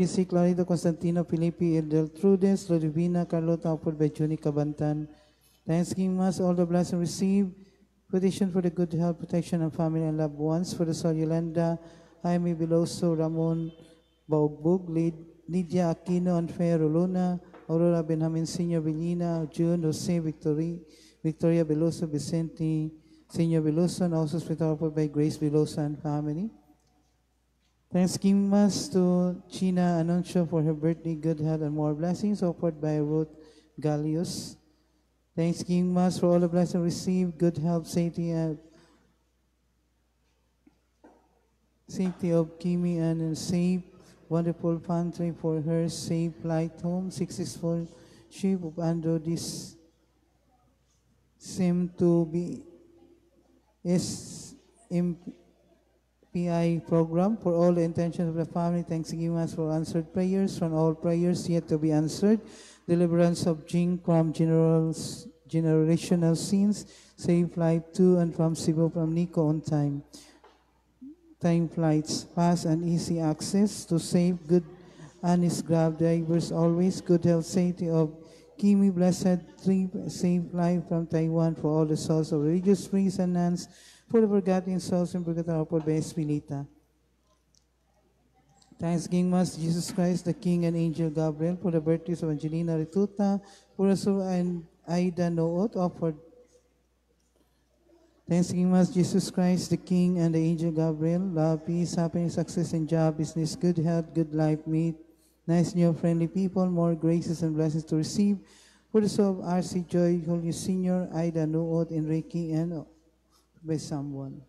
C. Clarito, Constantino, Felipe, Edeltrudes, Ludovina, Carlota, offered by Junie Cabantan. Thanksgiving Mass, all the blessings received, petition for the good health, protection of family and loved ones, for the soul Yolanda, Jaime Veloso, Ramon Baugbug, Lydia Aquino, and Fer Luna, Aurora Benjamin Sr. Villina, June Jose Victoria Veloso, Vicente Sr. Veloso, and also offered by Grace Veloso and family. Thanksgiving Mass to China Anuncio for her birthday, good health, and more blessings, offered by Ruth Gallius. Thanksgiving Mass for all the blessings received, good health, safety, and safety of Kimi, and safe, wonderful pantry for her safe flight home, successful ship of Andrew. This seem to be SMPI program for all the intentions of the family. Thanksgiving Mass for answered prayers, from all prayers yet to be answered, deliverance of Jing from generational sins, safe flight to and from Cebu from Nico on time. Time flights, fast and easy access to safe, good, honest Grab drivers always, good health, safety of Kimi, blessed trip, safe life from Taiwan for all the souls of religious priests and nuns, for the forgotten souls in Purgatory, offered by Espinita. Thanksgiving Mass, Jesus Christ, the King and Angel Gabriel, for the birthdays of Angelina Rituta, for Rasul and Aida Noot, offered. Thanksgiving Mass, Jesus Christ, the King and the Angel Gabriel, love, peace, happiness, success in job, business, good health, good life, meet, nice, new, friendly people, more graces and blessings to receive. For the soul of R.C. Joy, Julio Sr., Aida Noot, Enrique, and by someone.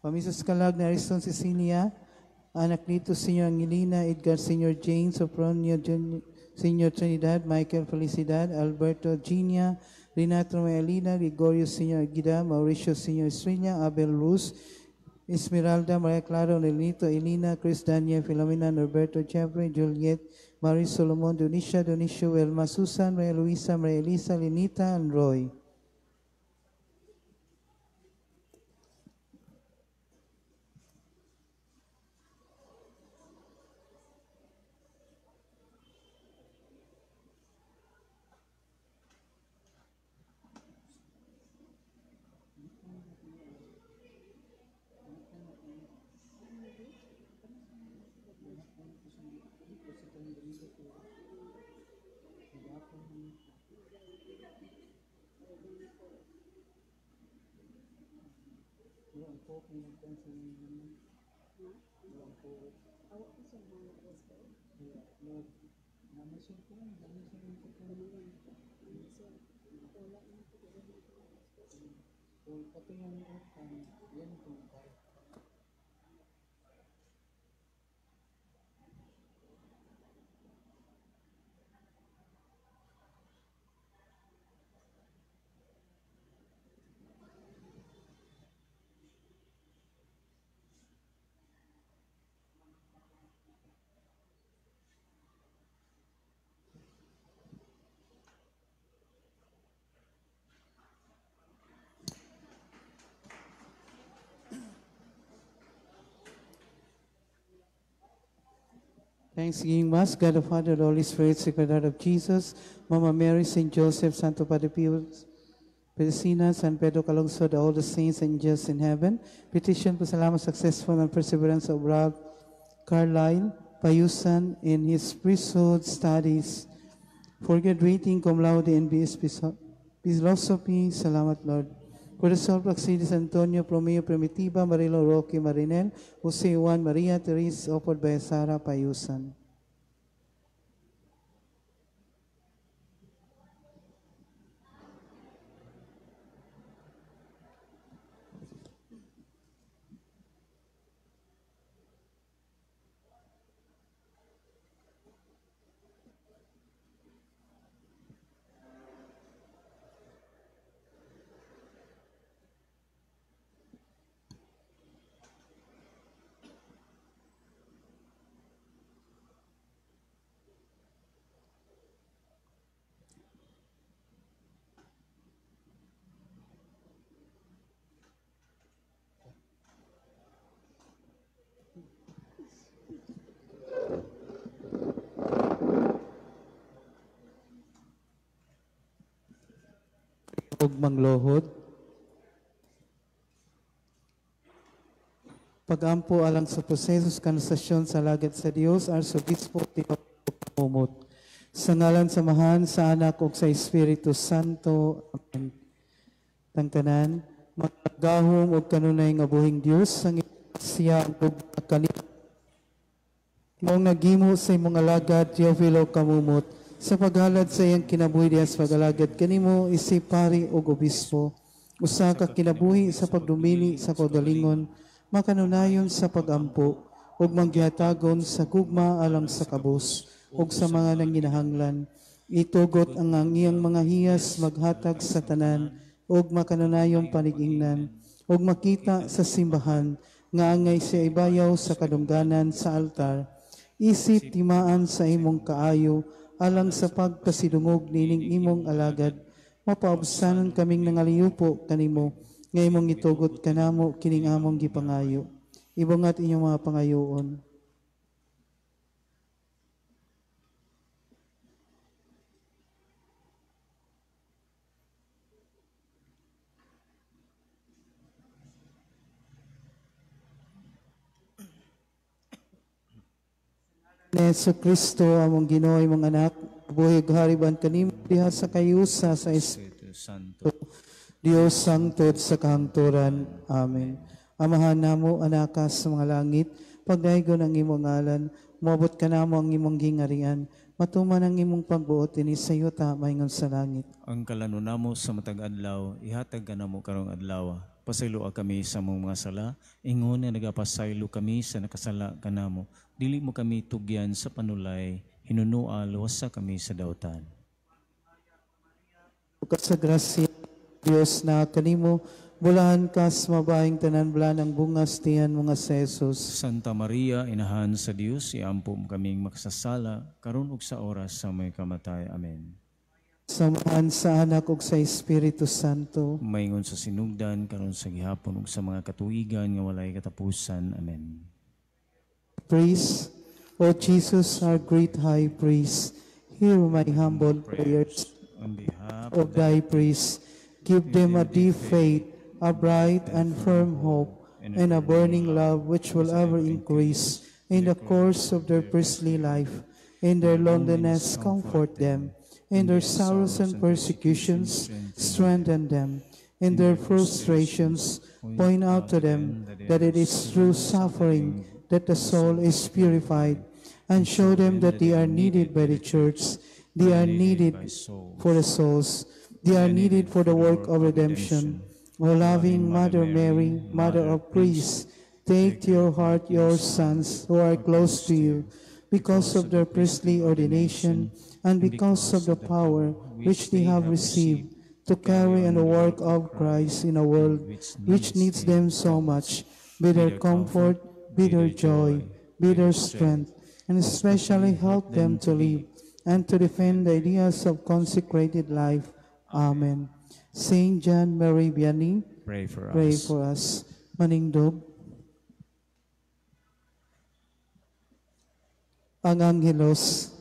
Pamisas Kalag, Nariston Cecilia, Anacleto Sr. Angelina, Edgar Sr. Jane, Sopronio Sr. Trinidad, Michael Felicidad, Alberto Genia, Renato Maelina, Gregorio Sr. Aguida, Mauricio Sr. Estrella, Abel Ruz, Esmeralda, Maria Clara, Nelito, Elena, Chris Daniel, Filomena, Norberto, Jeffrey, Juliet, Marie Solomon, Donicia, Donicio, Elma, Susan, Maria Luisa, Maria Elisa, Lenita, and Roy. Thanksgiving Mass, God the Father, the Holy Spirit, Sacred Heart of Jesus, Mama Mary, Saint Joseph, Santo Padre Pio, Pedicina, San Pedro Calungsod, all the saints and angels in heaven. Petition po salamat successful and perseverance of Ralph Carlyle Payusan in his priesthood studies. For graduating cum laude in BS Philosophy, salamat Lord. For the soul Praxedes Antonio, Promeo Primitiva, Marilo Roque Marinel, Jose Juan Maria Therese, offered by Sarah Payusan. Ug manglohod. Pagampo alang sa proseso sa kanosasyon sa alagad sa Dios, Arsobispo Teofilo Camomot. Sa ngalan sa Amahan, sa Anak ug sa Espiritu Santo. Amen. Tangtanan, magagahom og kanunay nga buhing Dios ang siya ug kanimo mong naghimo sa imong alagad Teofilo Camomot sa paghalad sa iyang kinabuhi diha sa pag-alagad kanimo isip pari ug obispo, usa ka kinabuhi sa pagdumili sa kaugalingon, makanunayon sa pagampo ug manggihatagon sa gugma alang sa kabus ug sa mga nanginahanglan. Itugot ang iyang mga hiyas maghatag sa tanan ug makanunayong panig-ingnan ug makita sa simbahan nga angay siya ibayaw sa kadungganan sa altar. Isip timaan sa imong kaayo alang sa pagkasidungog nining imong alagad, mapaobsanon kaming nangaliyupo kanimo nga imong itugot kanamo kining among gipangayo. Ibungat inyong mga pangayoon. Ni Jesu Kristo among Ginoo, imong anak, buhi ug hariban kanimo diha sa kayusa sa Espiritu Santo. Dios sangtod sa kahangturan. Amen. Amahan namo, anaka sa mga langit, pagdaygon ang imong ngalan, moabot kanamo ang imong gingarian, matuman ang imong pagbuot dinhi sa yuta maingon sa langit. Ang kalano namo sa matag adlaw, ihatag kanamo karong adlaw. Pasayloa kami sa among mga sala, ingon nga nagapasaylo kami sa nakasala kanamo. Dili mo kami tugyan sa panulay, hinunoa luwasa kami sa dautan. Bukas sa grasya Dios na kanimo, bulahan ka sa mabaing tanan, bulahan ang bungas tiyan mga sa Jesus. Santa Maria, inahan sa Dios, iampo mo kaming makasasala, karon ug sa oras sa may kamatay. Amen. Samahan sa Anak ug sa Espiritu Santo. Maingon sa sinugdan, karon sa gihapon ug sa mga katuigan nga walay katapusan. Amen. Praise, O Jesus, our great high priest, hear my humble prayers. On behalf of thy priests, give them a deep faith, a bright and firm hope, and a burning love which will ever increase in the course of their priestly life. In their loneliness, comfort them. In their sorrows and persecutions, strengthen them. In their frustrations, point out to them that it is through suffering that the soul is purified, and show them that they are needed by the church. They are needed for the souls. They are needed for the work of redemption. O loving Mother Mary, Mother of priests, take to your heart your sons who are close to you, because of their priestly ordination and because of the power which they have received to carry on the work of Christ in a world which needs them so much. Be their comfort, be their joy, be their strength, and especially help them to live and to defend the ideas of consecrated life. Amen. Saint John Marie Vianney, pray for pray us. for us. Maningdog. Ang Angelos,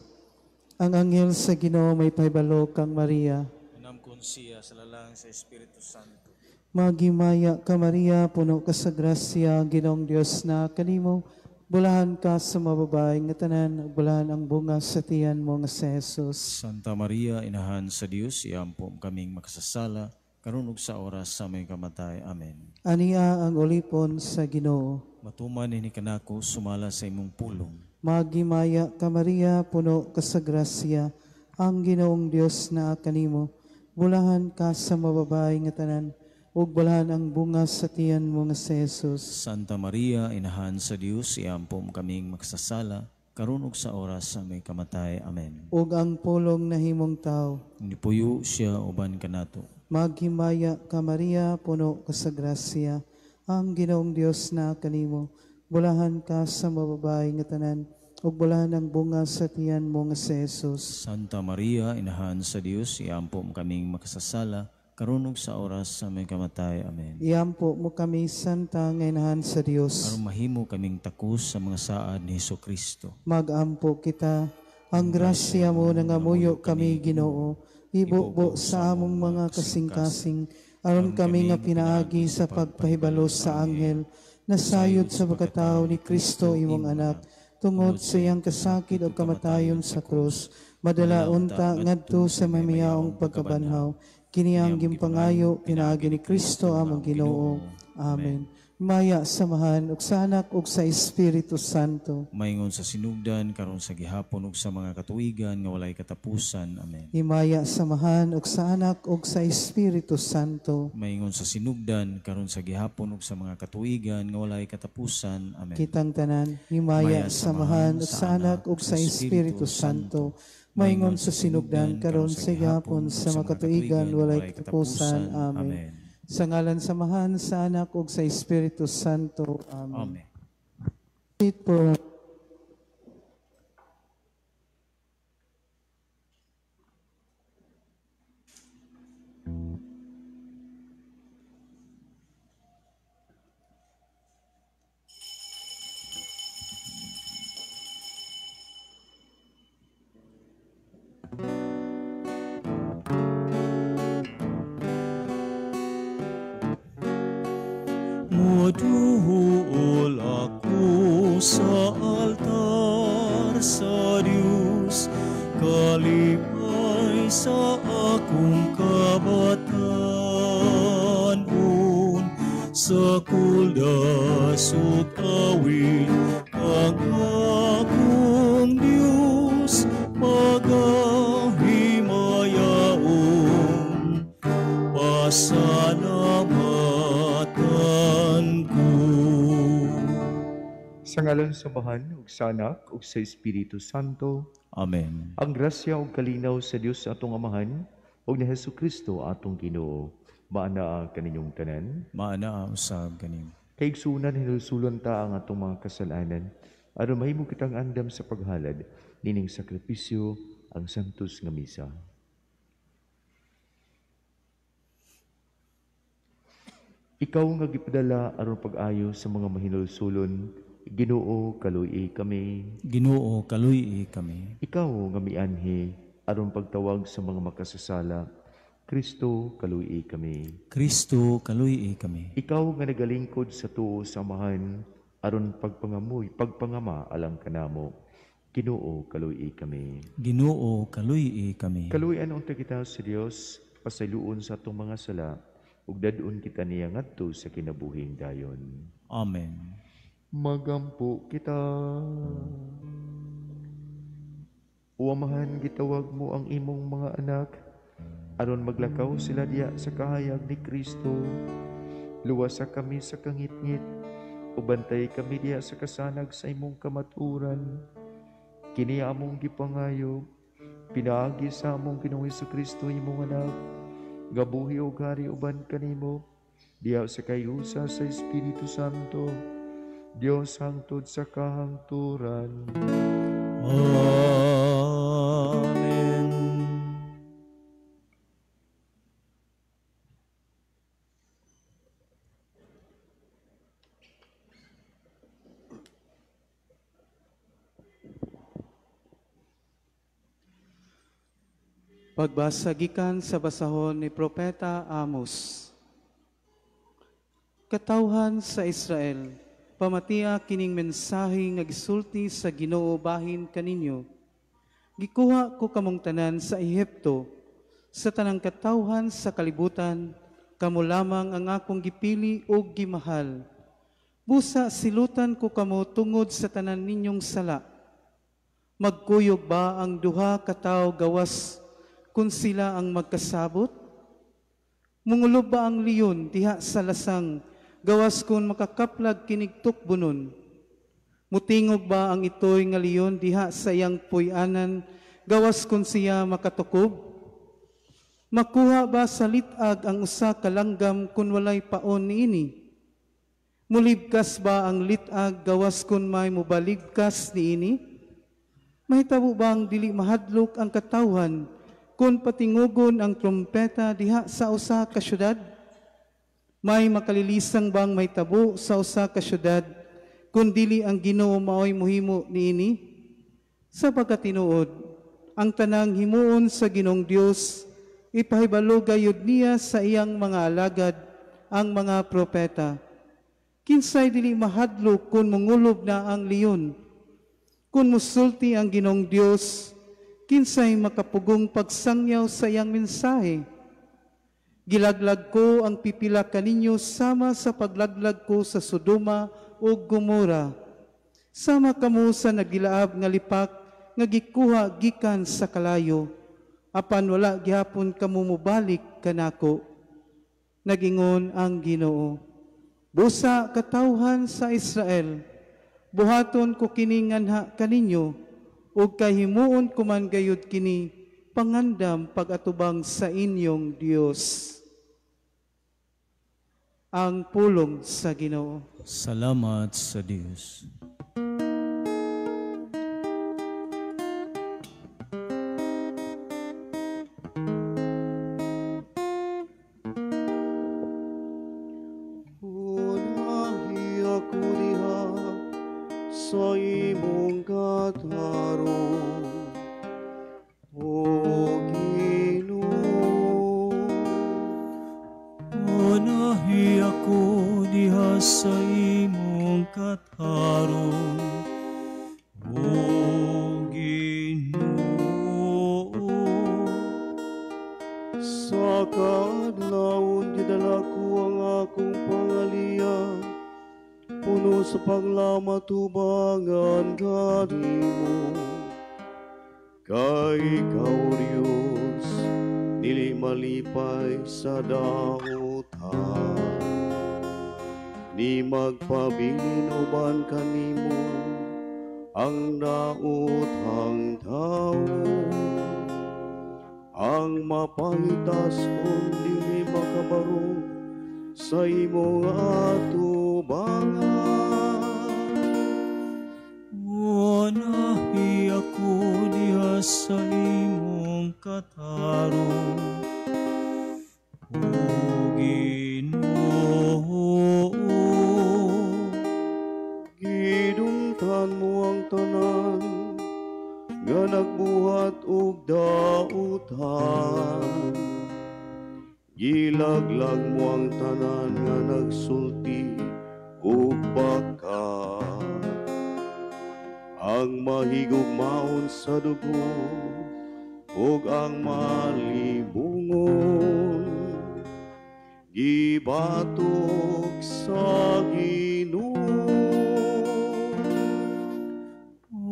ang anghel sa Ginoo may pahibalo kang Maria. Anamkon siya sa lalang sa Espiritu Santo. Maghimaya ka Maria, puno ka sa grasya, Ginoong Dios na kanimo. Bulahan ka sa mababae nga tanan, bulahan ang bunga sa tiyan mo nga si Jesus. Santa Maria, inahan sa Dios, iampo kaming makasasala, karon ug sa oras sa may kamatay. Amen. Ania ang ulipon sa Ginoo. Matuman ini kanako sumala sa imong pulong. Maghimaya ka Maria, puno ka sa grasya, ang Ginoong Dios na kanimo. Bulahan ka sa mababae nga tanan, ug bulahan ang bunga sa tiyan mo nga si Jesus. Santa Maria, inahan sa Dios, iampo kaming makasasala, karon ug sa oras sa may kamatay. Amen. Ug ang pulong nahimong tao. Nipuyo siya uban kanato. Maghimaya ka Maria, puno ka sa grasya, ang Ginoong Dios na kanimo. Bulahan ka sa mababae nga tanan, ug bulahan ang bunga sa tiyan mo nga si Jesus. Santa Maria, inahan sa Dios, iampo mo kaming makasasala, karon ug sa oras sa may kamatay. Amen. Iampo mo kami, Santa, nga inahan sa Dios. Aron mahimo kaming takos sa mga saad ni Hesukristo. Magampo kita, ang grasya mo nangamuyo kami, Ginoo. Ibubo sa among mga kasing-kasing, aron kami nga pinaagi sa pagpahibalo sa anghel, nasayod sa pagkatao ni Kristo imong anak, tungod sa iyang kasakit o kamatayon sa krus, madala unta ngadto sa mamiyaong pagkabanhaw. Kini ang gimpangayo pinaagi ni Kristo among Ginoo. Amen. Maya samahan ug sa Anak ug sa Espiritu Santo. Maingon sa sinugdan karon sa gihapon ug sa mga katuigan nga walay katapusan. Amen. Himaya samahan ug sa Anak ug sa Espiritu Santo. Maingon sa sinugdan karon sa gihapon ug sa mga katuigan nga walay katapusan. Amen. Kitang tanan, himaya samahan ug sa Anak ug sa Espiritu Santo. Maingon sa sinugdan karon sa gihapon sa mga katuigan walay katapusan. Amen. Sa ngalan samahan sa Anak ug sa Espiritu Santo. Amen. Amen. Moduol ako sa altar sa Diyos, kalipay sa akong kabatanon, sa kuldas ug awit ang akong Diyos pagahimayaon, pasalamatan ko. Sa ngalan sa Amahan, ug sa Anak, ug sa Espiritu Santo. Amen. Ang grasya ug kalinaw sa Dios atong Amahan, ug ni Hesus Kristo atong Ginoo, maanaa kaninyong tanan. Maanaa usab kaninyo. Kaigsunan hinulsulan ta ang atong mga kasalanan, aron mahimo kitang andam sa paghalad nining sakripisyo ang santos nga misa. Ikaw nga gipadala aron pag-ayo sa mga mahinulsulon, Ginoo, kaluy-i kami. Ginoo, kaluy-i kami. Ikaw nga mianhi aron pagtawag sa mga makasasala, Kristo, kaluy-i kami. Kristo, kaluy-i kami. Ikaw nga nagalingkod sa tuo sa Amahan aron pagpangamoy, pagpangama alang kanamo, Ginoo, kaluy-i kami. Ginoo, kaluy-i kami. Kaluy-an unta kita sa Dios, pasayloon sa atong mga sala, ug dad-on kita niya ngadto sa kinabuhing dayon. Amen. Magampo kita. O Amahan, gitawag mo ang imong mga anak aron maglakaw sila diya sa kahayag ni Kristo. Luwasa kami sa kangitngit, ubantay kami diya sa kasanag sa imong kamaturan. Kini among gipangayo, pinaagi sa among Ginoong Hesukristo imong anak, nga buhi og hari uban kanimo diya sa kayusa sa Espiritu Santo, Dios hangtod sa kahangturan. Amen. Pagbasa gikan sa basahon ni Propeta Amos. Katawhan sa Israel, pamatia kining mensahe nga gisulti sa Ginoo bahin kaninyo. Gikuha ko kamong tanan sa Ehipto, sa tanang katawhan sa kalibutan, kamo lamang ang akong gipili og gimahal. Busa silutan ko kamo tungod sa tanan ninyong sala. Magkuyog ba ang duha ka tawo gawas kung sila ang magkasabot? Mungulob ba ang leon diha sa lasang gawas kun makakaplag kinig tukbonon? Mutingog ba ang itoy nga leon diha sa iyang puy-anan gawas kun siya makatukob? Makuha ba sa litag ang usa ka langgam kun walay paon niini? Mulibkas ba ang litag gawas kun may mubaligkas niini? Mahitabo ba ang dili mahadlok ang katawhan kung patingugon ang trompeta diha sa usa ka syudad? May makalilisang bang may tabo sa usa ka syudad kung dili ang Ginoo maoy muhimo niini? Sa pagkatinuod, ang tanang himuon sa Ginoong Dios Ipahibalo gayud niya sa iyang mga alagad ang mga propeta. Kinsay dili mahadlok kung mungulob na ang leon? Kung musulti ang Ginoong Dios, kinsay makapugong pagsangyaw sa iyang mensahe? Gilaglag ko ang pipila kaninyo sama sa paglaglag ko sa Sodoma ug Gomora. Sama kamo sa nagilaab nga lipak nga gikuha gikan sa kalayo, apan wala gihapon kamo mobalik kanako. Nagingon ang Ginoo, busa katawhan sa Israel, buhaton ko kini nganha kaninyo, ug kahimuon ko man gayud kini pangandam pag-atubang sa inyong Dios. Ang pulong sa Ginoo. Salamat sa Dios. Unahi ako diha sa imong katarong, O Ginoo. Unahi ako diha sa imong katarong, O Ginoo. Sa kaadlawon gidala ko ang akong pangaliya, puno sa paglamatubangan kanimo. Kay ikaw, Diyos, dili malipay sa dautan, ni magpabilin uban kanimo ang daotang tao. Ang mapangitason dili makabaro sa imong atubangan. Unahi ako diha sa imong katarong, O Ginoo. Gidumtan mo ang tanan nga nagbuhat og dautan. Gilaglag mo ang tanan nga nagsulti og baka. Ang mahigugmaon sa dugo ug ang malibungon, gibatok sa Ginoo.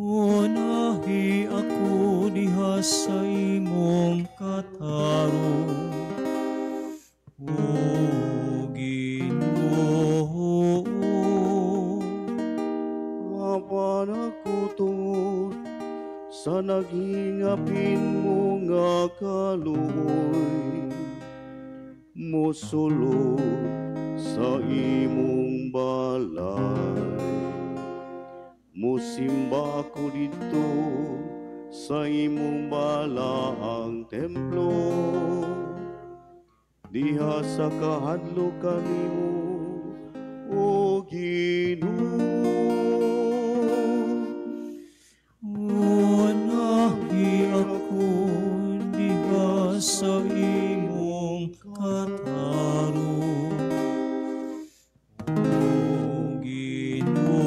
Unahi ako diha sa imong katarong, O Ginoo. Apan ako tungod sa naghingapin mo nga kaluoy, mosulod sa imong balay. Musimba ako didto sa imong balaang templo, diha sa kahadlok kanimo, O Ginoo. Unahi ako diha sa imong katarong, O Ginoo.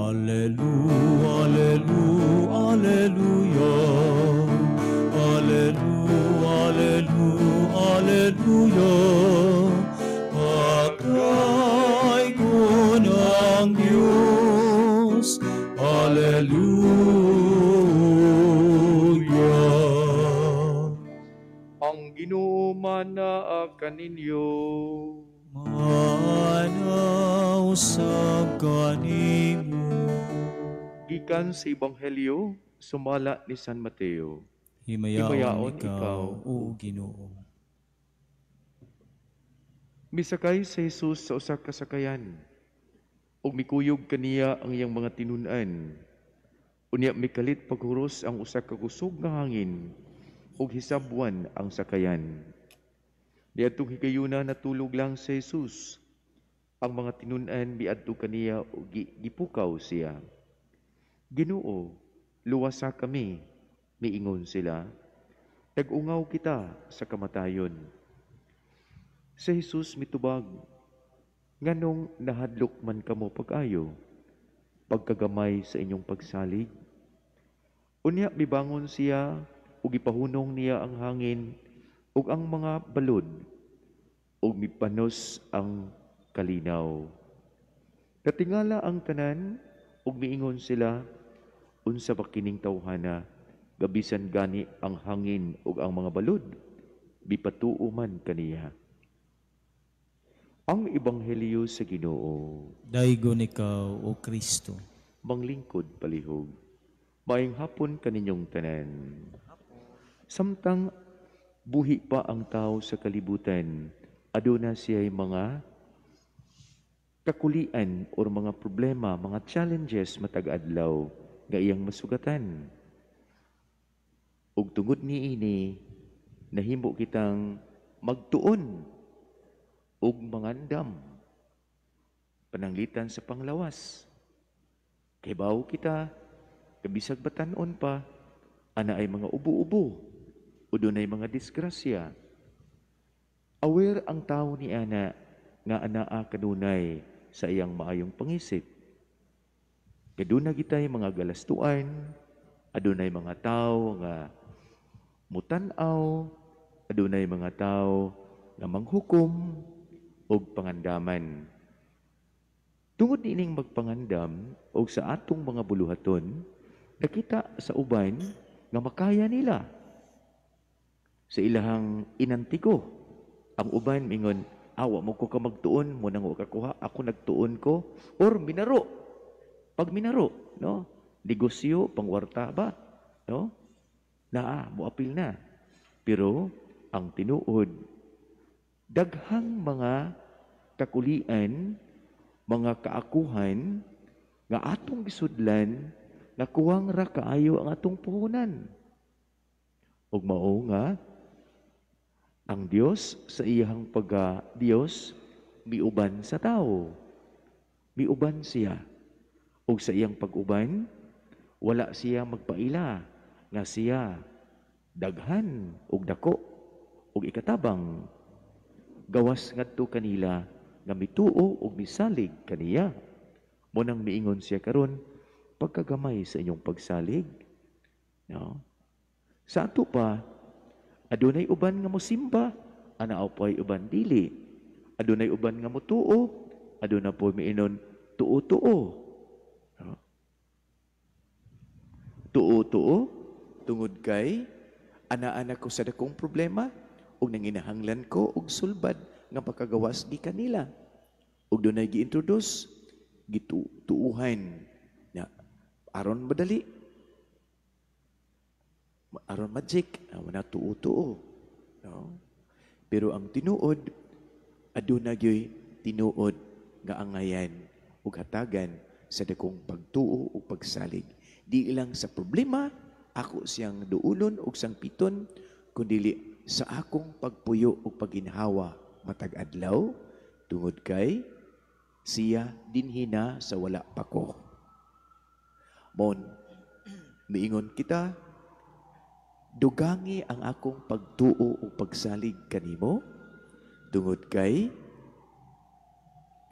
Alleluia, alleluia, alleluia. Alleluia, alleluia, alleluia. Pagkaigon ang Diyos. Alleluia. Ang Ginoo manaa kaninyo. Manaw usab kanimo. Gikan sa Ebanghelyo sumala ni San Mateo. Himayaon Himayaon ikaw, ikaw, O Ginoo. Misakay si Jesus sa usa ka sakayan, ug mikuyog kaniya ang iyang mga tinun-an. Unya mikalit paghuros ang usa ka kusog nga hangin, ug hisabwan ang sakayan. Niadtong higayuna natulog lang si Jesus. Ang mga tinun-an miadto kaniya ug gipukaw siya. "Ginoo, luwasa kami," miingon sila. "Tag-ungaw kita sa kamatayon." Si Jesus mitubag, "Nganong nahadlok man kamo pag-ayo, pagkagamay sa inyong pagsalig?" Unya mibangon siya ug gipahunong niya ang hangin ug ang mga balod ug mipanos ang kalinaw. Katingala ang tanan ug miingon sila, "Unsa ba kining tawhana? Gabisan gani ang hangin ug ang mga balod, mipatuo man kaniya." Ang Ebanghelyo sa Ginoo. Daygon ikaw, O Kristo. Manglingkod palihog. Maayong hapon kaninyong tanan. Samtang buhi pa ang tao sa kalibutan, aduna siya'y mga kakulian or mga problema, mga challenges matag adlaw nga iyang masugatan. Ug tungod niini, nahimo kitang magtuon ug mangandam pananglitan sa panglawas. Kaybaw kita, kabisag batan-on pa, ana ay mga ubo-ubo, o dunay mga disgrasya. Aware ang tao ni ana nga anaa kanunay sa iyang maayong pangisip. Kaduna gitay mga galastuan, adunay mga tao nga mutan-aw, adunay mga tao nga manghukom og pangandaman. Tungod niining magpangandam og sa atong mga buluhaton, nakita sa uban nga makaya nila sa ilahang inantigo. Ang uban mingon, awa mo ko ka magtuon, mo nang ka kuha, ako nagtuon ko, or minaro. Pag minaro, no? Negosyo, pangwarta ba? No? Naa, moapil na. Pero ang tinuod, daghang mga kakulian, mga kaakuhan, nga atong gisudlan, nga kuwang ra kaayo ang atong puhunan. Ug mao nga ang Dios sa iyang pagka Dios miuban sa tao. Miuban siya. Ug sa iyang pag-uban, wala siya magpaila nga siya daghan ug dako ug ikatabang. Gawas ngadto kanila nga mituo ug misalig kaniya. Mo nang miingon siya karon, pagkagamay sa inyong pagsalig. No? Sa ato pa, adunay uban nga mosimba, ana po'y uban dili. Adunay uban nga motuo, aduna po miinon tuo-tuo. No? Tuo-tuo tungod kay ana-ana ko sa dakong problema ug nanginahanglan ko og sulbad nga pakagawas gikan nila. Ug dunay gi-introduce gituuhan na aron madali, aron magic, na tuo-tuo. No? Pero ang tinuod, aduna gyoy tinuod nga angayan ug hatagan sa dakong pagtuo ug pagsalig. Di lang sa problema ako siyang duulon ug sangpiton, kundili sa akong pagpuyo ug paginhawa matag adlaw tungod kay siya dinhina sa wala pa ko. Mon, miingon kita, dugangi ang akong pagtuo ug pagsalig kanimo tungod kay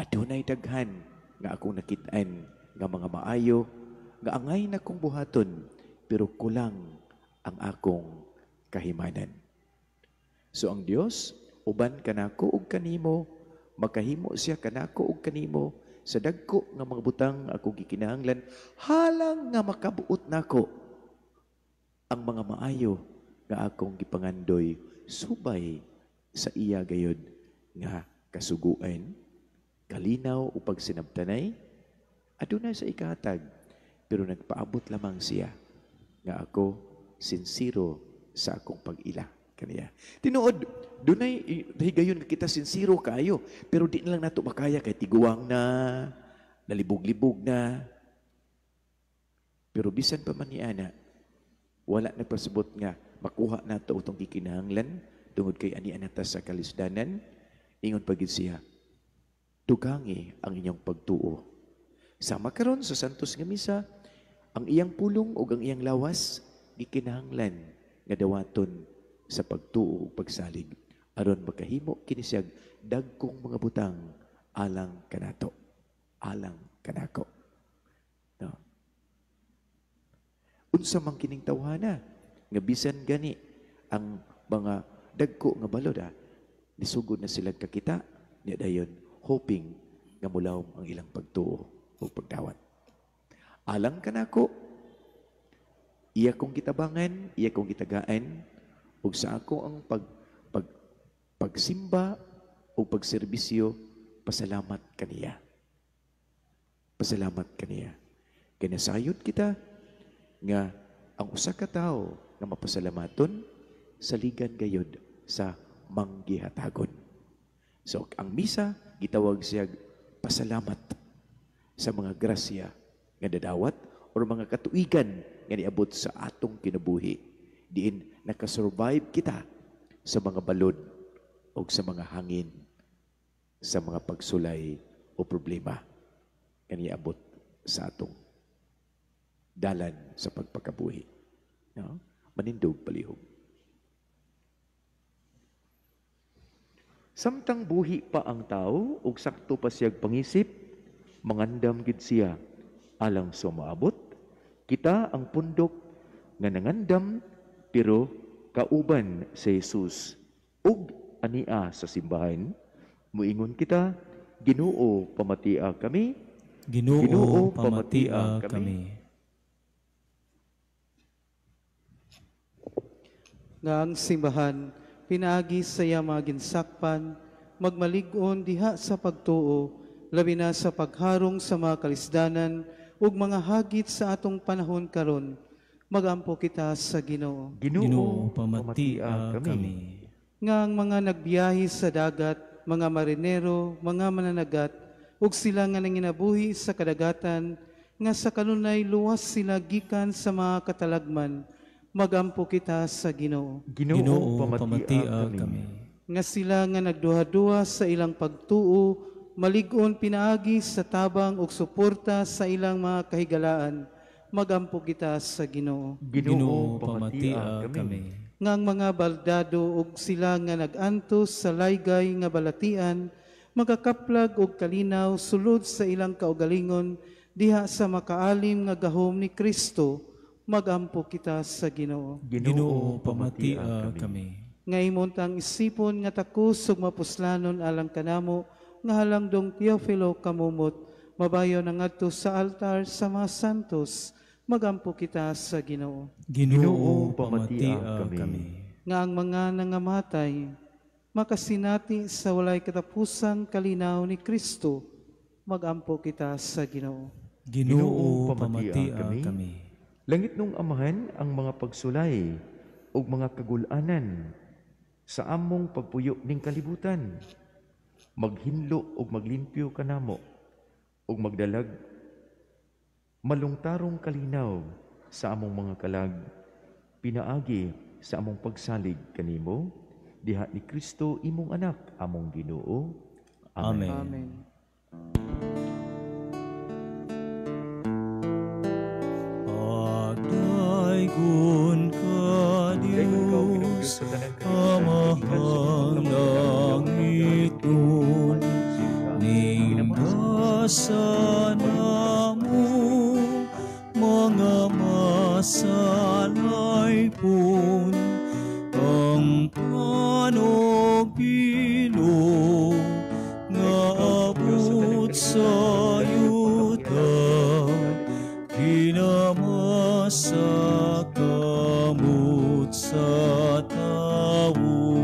adunay daghan nga akong nakit-an nga mga maayo nga angay na kong buhaton, pero kulang ang akong kahimanan. So ang Dios uban kanako ug kanimo, makahimo siya kanako ug kanimo sa dagko nga mga butang ako gikinahanglan halang nga makabuot nako ang mga maayo nga akong gipangandoy subay sa iya gayod nga kasuguan, kalinaw o pagsinabtanay, aduna sa ikahatag, pero nagpaabot lamang siya nga ako sinsiro sa akong pag-ila kaniya. Tinuod, dunay higayon nga kita sinsiro kaayo, pero di na lang nato makaya kay tiguang na, nalibog-libog na. Pero bisan pa man ni ana, wala nagpasabot nga makuha nato utong gikinahanglan tungod kay ani anata sa kalisdanan. Ingon pa gid siya, Dugangi ang inyong pagtuo. Sama karon sa Santos nga Misa, ang iyang pulong ug ang iyang lawas gikinahanglan nga dawaton sa pagtuo ug pagsalig aron makahimo kini siyag dagkong mga butang alang kanato, alang kanako. No. Unsa man kining tawhana nga bisan gani ang mga dagko nga balod nisugod na sila kakita niya dayon hoping nga mulawom ang ilang pagtuo o pagdawat. Alang kanako, iya kong gitabangan, iya kong gitagaan, ug sa ako ang pagsimba o pagserbisyo, pasalamat kaniya. Pasalamat kaniya. Kaya nasayod kita nga ang usa ka tawo nga mapasalamaton saligan gayod sa manggihatagon. So ang misa gitawag siya pasalamat sa mga grasya nga dadawat or mga katuigan nga niabot sa atong kinabuhi. Diin nakasurvive kita sa mga balod o sa mga hangin, sa mga pagsulay o problema nga niabot sa atong dalan sa pagpakabuhi. No? Manindog palihog. Samtang buhi pa ang tao ug sakto pa siyag pangisip, mangandam gid siya alang sa maabot. Kita ang pundok nga nangandam pero kauban sa Jesus ug ania sa simbahan. Muingon kita, Ginoo, pamatia kami. Ginoo, pamatia kami. Nga ang simbahan pinaagi sa iya mga ginsakpan, magmalig-on diha sa pagtuo, labi na sa pagharong sa mga kalisdanan ug mga hagit sa atong panahon karon. Magampo kita sa Ginoo. Ginoo, pamatia kami. Nga ang mga nagbiyahe sa dagat, mga marinero, mga mananagat, ug sila nga nanginabuhi sa kadagatan, nga sa kanunay luwas sila gikan sa mga katalagman. Magampo kita sa Ginoo. Ginoo, pamatia kami. Nga sila nga nagduha-duha sa ilang pagtuo, malig-on pinaagi sa tabang ug suporta sa ilang mga kahigalaan. Magampo kita sa Ginoo. Ginoo, pamatia kami. Nga ang mga baldado ug sila nga nag-antos sa laygay nga balatian, magakaplag og kalinaw sulod sa ilang kaugalingon diha sa makaalim nga gahom ni Kristo. Magampo kita sa Ginoo. Ginoo, pamatia kami. Nga imong tang isipon nga takos ug mapuslanon alang kanamo nga halangdong Teofilo kamumot, mabayo na ngadto sa altar sa mga santos. Magampo kita sa Ginoo. Ginoo, pamatia kami. Nga ang mga nangamatay makasinati sa walay katapusang kalinaw ni Kristo. Magampo kita sa Ginoo. Ginoo, pamatia kami. Langit nung Amahan ang mga pagsulay ug mga kagulanan sa among pagpuyo ning kalibutan. Maghinlo ug maglimpyo kanamo ug magdalag malungtarong kalinaw sa among mga kalag, pinaagi sa among pagsalig kanimo diha ni Kristo imong anak among Ginoo. Amen. Amen. Pagdaygon ka, Diyos, Amahang langiton, ning dasa namo, mga masalaypon, ang panobilo nga abot sa yuta, kinamasa kamot sa tawo.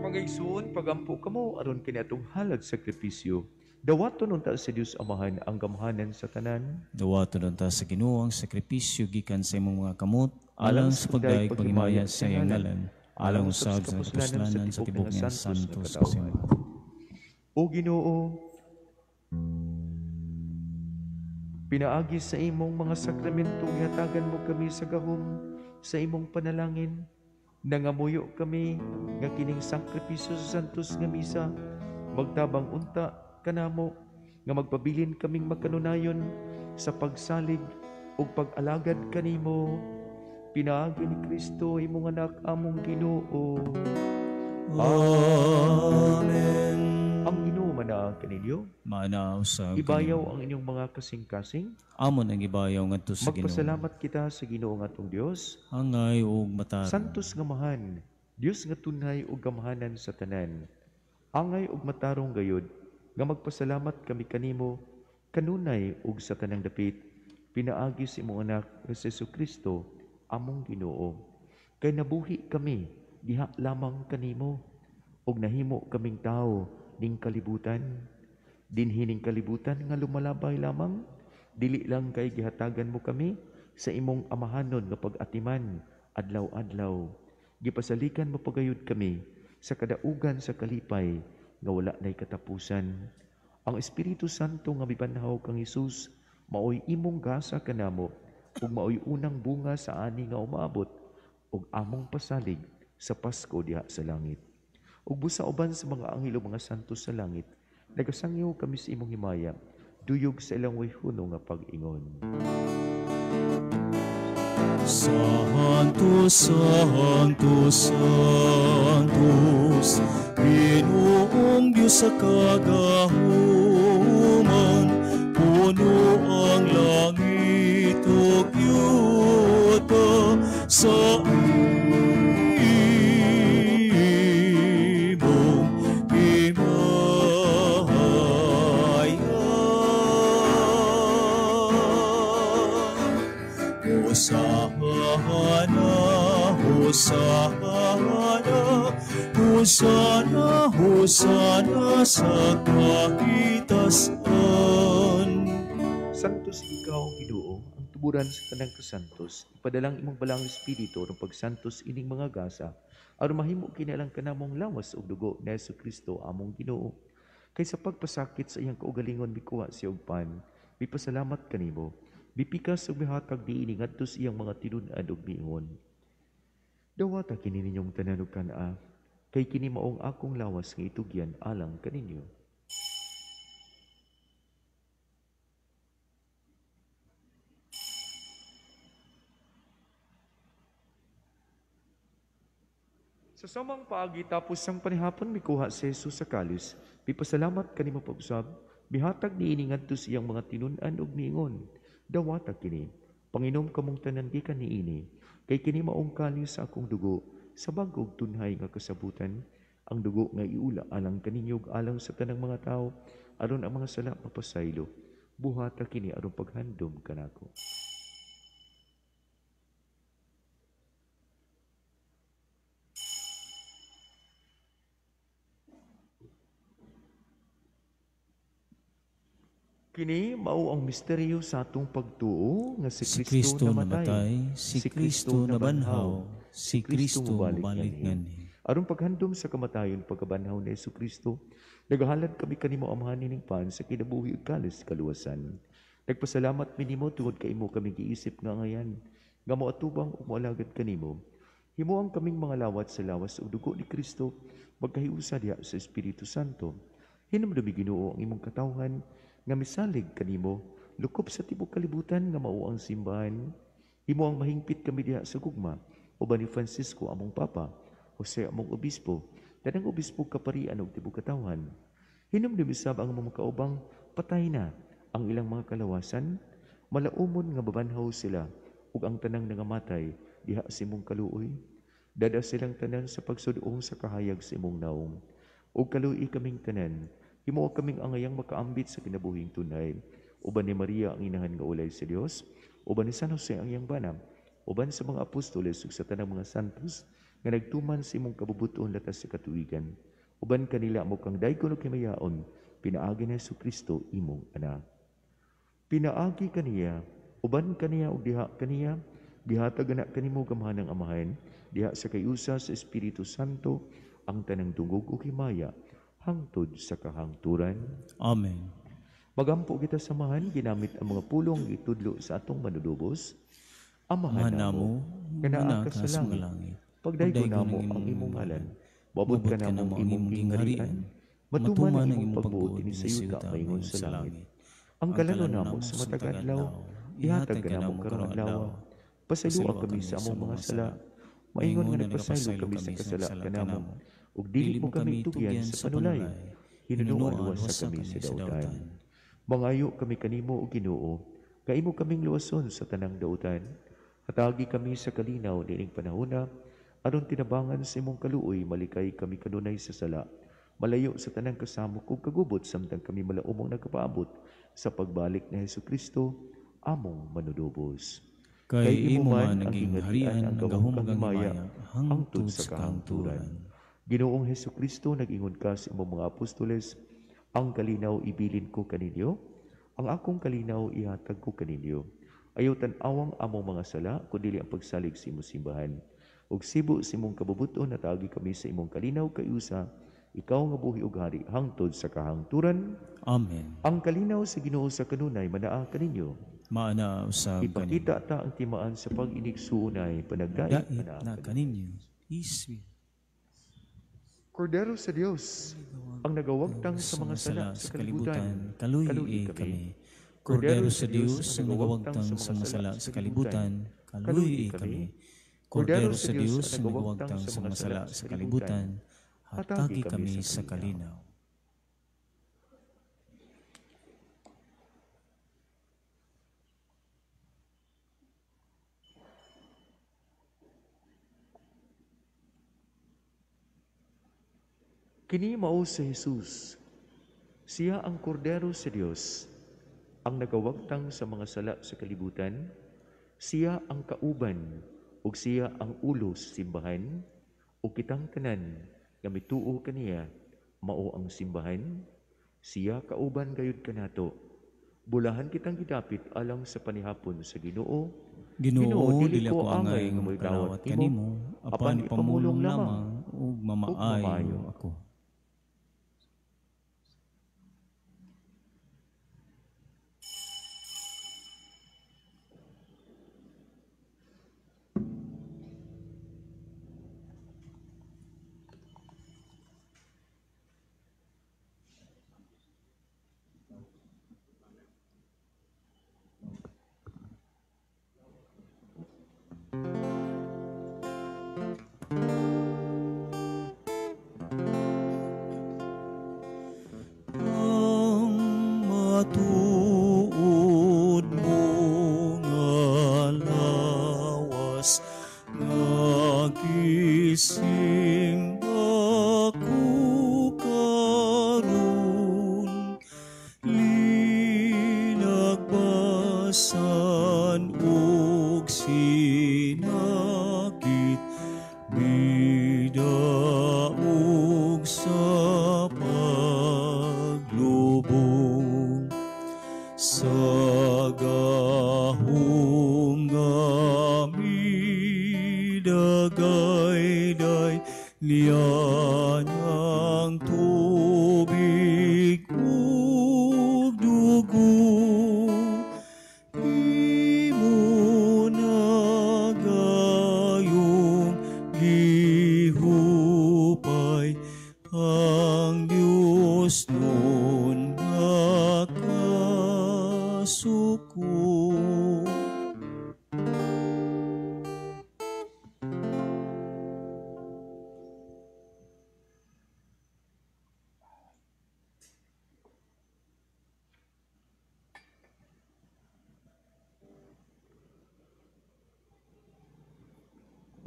Mga igsoon, pagampo kamo aron kini atong halag sakripisyo. Dawaton unta sa Dios Amahan ang gamhanan sa tanan. Dawaton unta sa Ginoo ang sakripisyo gikan sa imong mga kamot, alang sa pagdayeg paghimaya sa iyang ngalan, alang usab sa kapuslanan sa tibok niyang santos nga simbahan. O Ginoo, pinaagi sa imong mga sakramento gihatagan mo kami sa gahom sa imong panalangin. Nangamuyo kami nga kining sakripisyo sa santos nga misa magtabang unta kanamo nga magpabilin kaming makanunayon sa pagsalig ug pag-alagad kanimo. Pinaagi ni Kristo imong anak among Ginoo. Amen. Ang Ginoo manaa kaninyo. Maanaa usab Ibayaw ang inyong mga kasing-kasing. Amon ang ibayaw ngadto sa Ginoo. Magpasalamat kita sa Ginoo nga atong Dios. Angay ug matarong. Santos nga Amahan, Dios nga tunay ug gamhanan sa tanan. Angay ug matarong gayud nga magpasalamat kami kanimo kanunay ug sa tanang dapit pinaagi sa imong anak nga si Jesucristo among Ginoo. Kay nabuhi kami diha lamang kanimo ug nahimo kaming tawo ning kalibutan. Dinhi ning kalibutan nga lumalabay lamang, dili lang kay gihatagan mo kami sa imong amahanon nga pag-atiman adlaw-adlaw. Gipasalikan mo pagayod kami sa kadaugan sa kalipay nga wala nay katapusan. Ang Espiritu Santo nga mibanhaw kang Hesus maoy imong gasa kanamo ug maoy unang bunga sa ani nga umaabot ug among pasalig sa Pasko diha sa langit. Ug busa uban sa mga anghel ug mga santo sa langit, nagasangyaw kami sa imong himaya, duyog sa ilang way huno nga pag-ingon. Santo, Santo, Santos, Ginoong Diyos sa kagahuman, puno ang langit ug yuta sa imong himaya. Hosana, Hosana, Hosana, Hosana sa kahitasan. Santos ikaw, Ginoo, ang tuburan sa tanang kasantos. Ipadalang imong balang espiritu aron pagsantos ining mga gasa, aron mahimo kinalang kanamong lawas ug dugo ni Jesucristo among Ginoo. Kay sa pagpasakit sa iyang kaugalingon mikuha siya og pan, mipasalamat kanimo, mipikas ug mihatag niini ngadto sa iyang mga tinun-an ug miingon. Dawata kini ninyong tanan ug kan-a, kay kini maong akong lawas nga itugyan alang kaninyo. Sa samang paagi tapos sang panihapon mikuha si Jesus sa kalis, mipasalamat kanimo pag-usab, mihatag niini ngadto sa iyang mga tinun-an ug miingon. Dawata kini, panginom kamong tanan gikan niini, kay kini maong kalis sa akong dugo, sa bag-ong tunhay nga kasabutan, ang dugo nga iula alang kaninyo ug alang sa tanang mga tawo, aron ang mga sala mapasaylo. Buhata kini aron paghandom kanako. Kini mao ang misteryo sa atong pagtuo nga si Kristo namatay, si Kristo nabanhaw, si Kristo mobalik nganhi. Aron paghandom sa kamatayon pagkabanhaw ni Jesucristo, nagahalad kami kanimo Amahan nining pan sa kinabuhi ug kalis kaluwasan. Nagpasalamat mi nimo tungod kay imo kami giisip nga ngayan, nga moatubang ug moalagad kanimo. Himuang kaming mga lawat sa lawas ug dugo ni Kristo, magkahiusa diha sa Espiritu Santo. Hinumdumi Ginoo ang imong katawhan nga misalig kanimo, lukop sa tibuok kalibutan nga mao ang simbahan. Himo ang mahingpit kami diha sa gugma, uban ni Francisco among Papa, Jose among Obispo, tanang obispo kaparian og tibuok katawhan. Hinumdumi sab ang mga kaubang patay na ang ilang mga kalawasan, malaumon nga babanhaw sila ug ang tanang nangamatay diha sa imong kaluoy. Dada silang tanan sa pagsudong sa kahayag sa imong naong. Ug kaluoy kaming tanan, himo kaming angayang makaambit sa kinabuhing tunay. Uban ni Maria ang inahan nga ulay sa Dios, uban ni San Jose ang iyang bana, uban sa mga apostoles ug sa tanang mga santos nga nagtuman sa imong kabubuton latas sa katuigan. Uban kanila mo kang daygon ug himayaon, pinaagi ni Jesucristo imong anak. Pinaagi kaniya, uban kaniya ug diha kaniya, gihatag na kanimo gamhanang Amahan, diha sa kayusa sa Espiritu Santo ang tanang dungog ug himaya hangtod sa kahangturan. Amen. Magampo kita samahan ginamit ang mga pulong gitudlo sa atong manunubos. Amahan Amahan namo, namo, nga naa nga ka sa sa langit, langit, Pagdaygo namo ang imong ngalan, moabot kanamo ang imong gingharian, matuman ang imong pagbuot dinhi sa yuta maingon sa langit. Ang kalanon namo sa matag adlaw, ihatag kanamo karong adlaw. Pasayloa kami sa among mga sala, maingon nga nagpasaylo kami sa kasala kanamo, ug dili mo kami tugyan sa panulay, hinunoa luwasa kami sa dautan. Mangayo kami kanimo, o Ginoo, nga imo kaming luwason sa tanang dautan. Hatagi kami sa kalinaw niining panahona, aron tinabangan sa imong kaluoy, malikay kami kanunay sa sala, malayo sa tanang kasamok ug kagubot samtang kami malaumong nagkapaabot sa pagbalik ni Hesukristo, among manudubos. Kay imo man ang gingharian, ang gahom ug himaya, hangtod sa kahangturan. Ginoong Hesukristo, nag-ingon ka sa imong mga apostoles, ang kalinaw ibilin ko kaninyo, ang akong kalinaw ihatag ko kaninyo. Ayaw tan-awang among mga sala, kundi ang pagsalig sa imong simbahan. Ug sibo sa imong kabubuton, natagi kami sa imong kalinaw kayusa, ikaw nga buhi ug hari hangtod sa kahangturan. Amen. Ang kalinaw sa Ginoo sa kanunay manaa kaninyo. Maana usab kaninyo. Ipakita ta ang timaan sa pag-inigsuonay, panagdait na kaninyo. Peace be. Kordero sa Dios, ang nagawagtang sa mga sala sa kalibutan, kaluyi kami. Kordero sa Dios, ang nagawagtang sa mga sala sa kalibutan, kaluyi kami. Kordero sa Dios, ang nagawagtang sa mga sala sa kalibutan, hatagi kami sa kalinaw. Kini mao si Jesus. Siya ang Kordero sa Dios, ang nagawagtang sa mga sala sa kalibutan. Siya ang kauban ug siya ang ulo sa simbahan, ug kitang tanan nga mituo kaniya mao ang simbahan. Siya kauban gayud kanato. Bulahan kitang gidapit alang sa panihapon sa Ginoo. Ginoo, dili ako angay nga moidawat kanimo, apan ipamulong lamang ug mamaayo ako.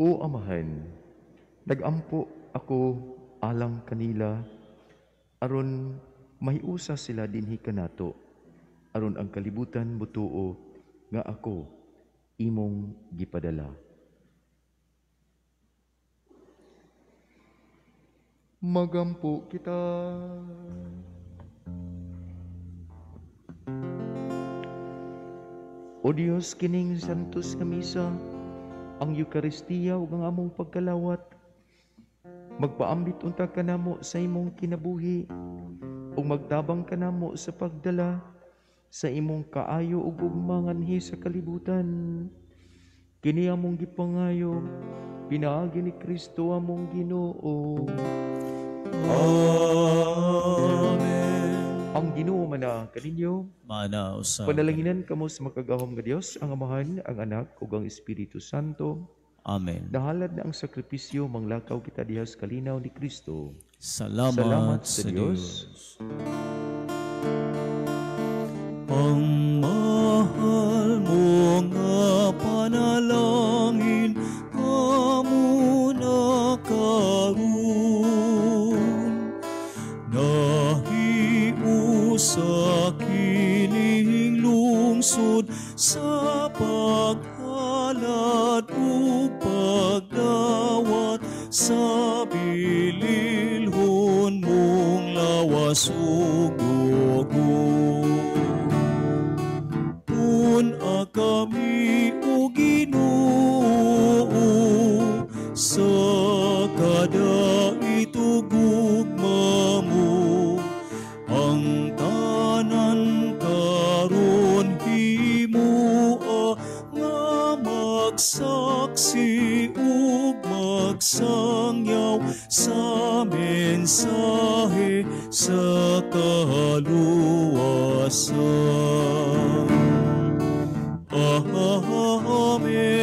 O Amahan, nagampo ako alang kanila, aron mahiusa sila dinhi kanato, aron ang kalibutan motuo nga ako imong gipadala. Magampo kita. O Dios, kining santos nga misa, ang Eukaristiya ug ang among pagkalawat, magpaambit unta kanamo sa imong kinabuhi ug magtabang kanamo sa pagdala sa imong kaayo ug ugma nganhi sa kalibutan. Kini among gipangayo pinaagi ni Kristo among Ginoo. Amen. Ang Ginoo mana kaninyo. Mana usab. Panalanginan kamo sa makagagahom nga Dios, ang Amahan, ang Anak ug ang Espiritu Santo. Amen. Nahalad na ang sakripisyo, manglakaw kita diha sa kalinaw ni Kristo. Salamat, Salamat sa sa Dios. Dios. Ang mahal mo nga panalangin amo na karon, nahiusa kining lungsod sa paghalad ug pagdawat sa bililhon mong lawas ug dugo. Tun-a kami, o Ginoo, sa kadait ug gugma mo. Ang tanan karon himoa nga magsaksi ug magsangyaw sa mensahe sa kaluwasan. Amen.